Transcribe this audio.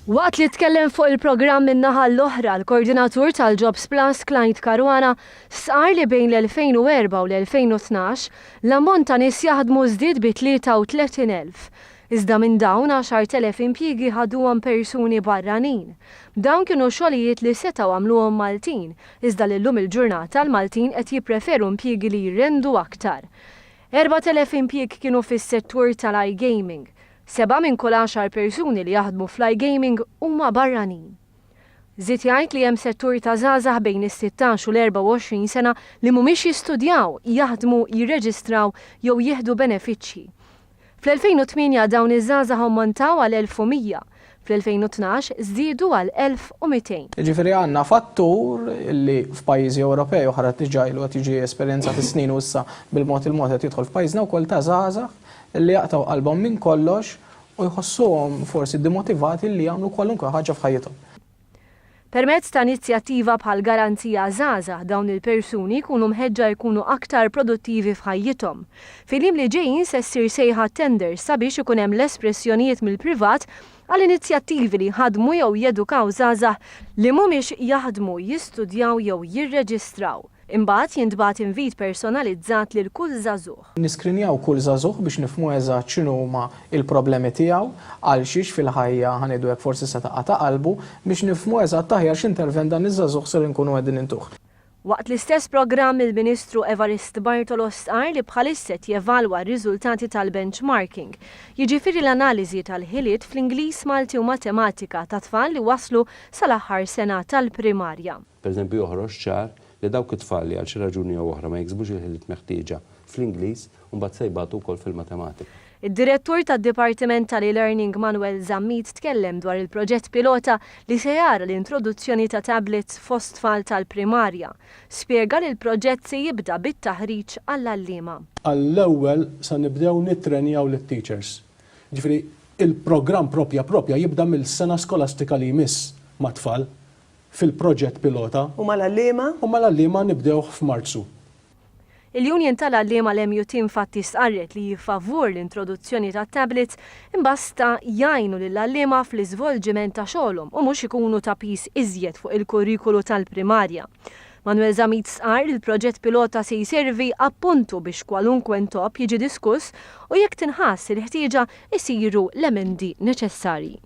Waqt li tkellem fuq il-programm min-naħa l-oħra, l-Koordinatur tal-Jobs Plus Clyde Caruana stqarr li bejn l-2004 u l-2012 l-ammont ta' nies jaħdmu żdied bi 33,000. Iżda minn dawn 10,000 impjiegi ħaduhom persuni barranin. Dawn kienu xogħlijiet li setgħu għamluhom Maltin, iżda li llum il-ġurnata l-Maltin qed jippreferu impjiegi li jrendu aktar. 4,000 impjieg kienu fis-settur tal-iGaming. Sebgħa minn kull għaxar persuni li jaħdmu fl-iGaming huma barranin. Żied jgħid li hemm settur ta' żgħażagħ bejn is-sittax u l-24 sena li mhumiex jistudjaw, jaħdmu, jirreġistraw jew jieħdu benefiċċji. Fl-2008 dawn iż-żgħażagħ ammontaw għal 1,100, fl-2012 żdiedu għal 1,200. Jiġifieri għandna fattur li f'pajjiżi Ewropej oħra diġà ilu qed jiġi esperjenzat is-snin u issa bil-mod il-mod qed jidħol f'pajjiżna wkoll ta' żgħażagħ li jaqtgħu qalbhom minn kollox u jħossuhom forsi dimotivati li jagħmlu kwalunkwe ħaġa f'ħajjithom. Permezz ta' inizjattiva bħal Garanzija Żgħażagħ dawn il-persuni jkunu mħeġġa jkunu aktar produttivi f'ħajjithom. Fil-jiem li ġejjin se ssir sejħa tenders sabiex ikun hemm l-espressjonijiet mill-privat għal inizjattivi li jħaddmu jew jedukaw żgħażagħ li mhumiex jaħdmu, jistudjaw jew jirreġistraw. Imbagħad jintbagħat invit personalizzat lil kull żagħżugħ. Niskrinjaw kull żagħżugħ biex nifhmu eżatt x'inhuma l-problemi tiegħu, għalxiex fil-ħajja, ħa ngħidu hekk, forsi seta' qata' qalbu, biex nifhmu eżatt aħjar x'intervent dan iż-żagħżugħ ser inkunu qegħdin intuh. Waqt l-istess programm il-Ministru Evarist Bartolo stqarr li bħalissa qed jevalwa r-riżultati tal-benchmarking, jiġifieri l-analiżi tal-ħiliet fl-Ingliż, Malti u Matematika ta' tfal li waslu sal-aħħar sena tal-primarja. Pereżempju joħroġ ċar li dawk it-tfal li għal xi raġuni jew oħra ma jiksbux il-ħiliet meħtieġa fl-Ingliż, imbagħad se jbatu wkoll fil-Matematika. Id-Direttur tad-Dipartiment tal-e-Learning Manuel Zammit tkellem dwar il-proġett pilota li se jara l-introduzzjoni ta' tablets fost tfal tal-primarja. Spjega li l-proġett se jibda bit-taħriġ għall-għalliema. Għall-ewwel se nibdew nittrenjaw lit-teachers. Jiġifieri il-programm propja propja jibda mill-sena skolastika li jmiss mat-tfal. fil-proġett pilota. U mal-għalliema? U mal-għalliema nibdewh f'Marzu. Il-Union tal-Għalliema l-MUT infatti stqarret li hi favur l-introduzzjoni tat-tablets imbasta jgħinu lill-għalliema fl-iżvolġiment ta' xogħolhom u mhux ikunu ta' piż iżjed fuq il-kurrikulu tal-primarja. Manuel Zammit stqarr li l-proġett pilota se jservi appuntu biex kwalunkwe ntopp jiġi diskuss u jekk tinħass il-ħtieġa jsiru l-emendi neċessarji.